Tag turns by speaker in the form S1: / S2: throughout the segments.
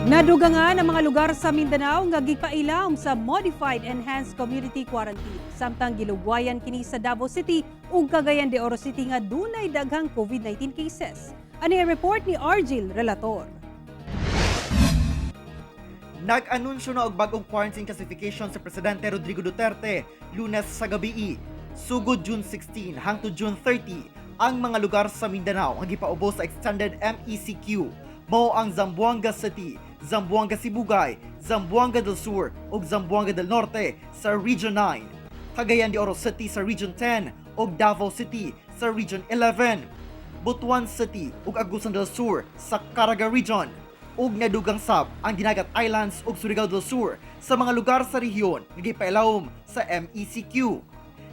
S1: Nadugangan ang mga lugar sa Mindanao nga gipailawom sa Modified Enhanced Community Quarantine. Samtang gilugwayan kini sa Davao City ug Cagayan de Oro City nga dunay daghang COVID-19 cases. Ani ang report ni Argil Relator.
S2: Nag-anunsyo na og bagong quarantine classification sa Presidente Rodrigo Duterte Lunes sa gabii. Sugod June 16 hangtod June 30, ang mga lugar sa Mindanao ang gipaubos sa extended MECQ. Mao ang Zamboanga City, Zamboanga Sibugay, Zamboanga del Sur ug Zamboanga del Norte sa Region 9, Cagayan de Oro City sa Region 10 ug Davao City sa Region 11. Butuan City ug Agusan del Sur sa Caraga Region ug nadugang sab ang Dinagat Islands ug Surigao del Sur sa mga lugar sa rehiyon nga gipailawom sa MECQ.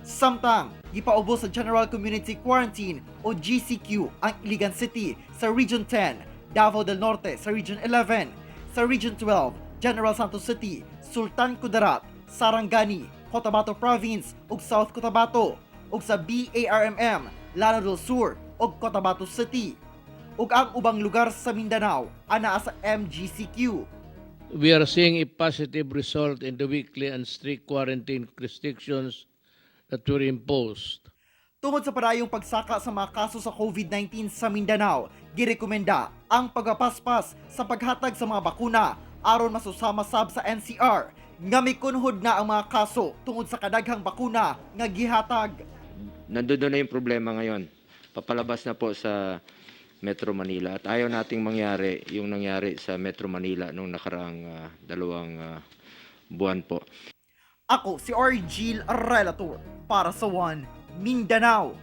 S2: Samtang gipaubos sa General Community Quarantine o GCQ ang Iligan City sa Region 10, Davao del Norte sa Region 11, sa Region 12, General Santos City, Sultan Kudarat, Sarangani, Cotabato Province ug South Cotabato ug sa BARMM, Lanao del Sur ug Cotabato City. Ug ang ubang lugar sa Mindanao anaa sa MGCQ.
S3: We are seeing a positive result in the weekly and strict quarantine restrictions that were imposed.
S2: Tungod sa padayong pagsaka sa mga kaso sa COVID-19 sa Mindanao, girekomenda ang pagpapaspas sa paghatag sa mga bakuna aron masusama sab sa NCR nga mikunhod na ang mga kaso tungod sa kadaghang bakuna nga gihatag.
S4: Nandun na yung problema ngayon. Papalabas na po sa Metro Manila at ayaw nating mangyari yung nangyari sa Metro Manila nung nakaraang 2 buwan po.
S2: Ako si Argil Relator para sa One Mindanao.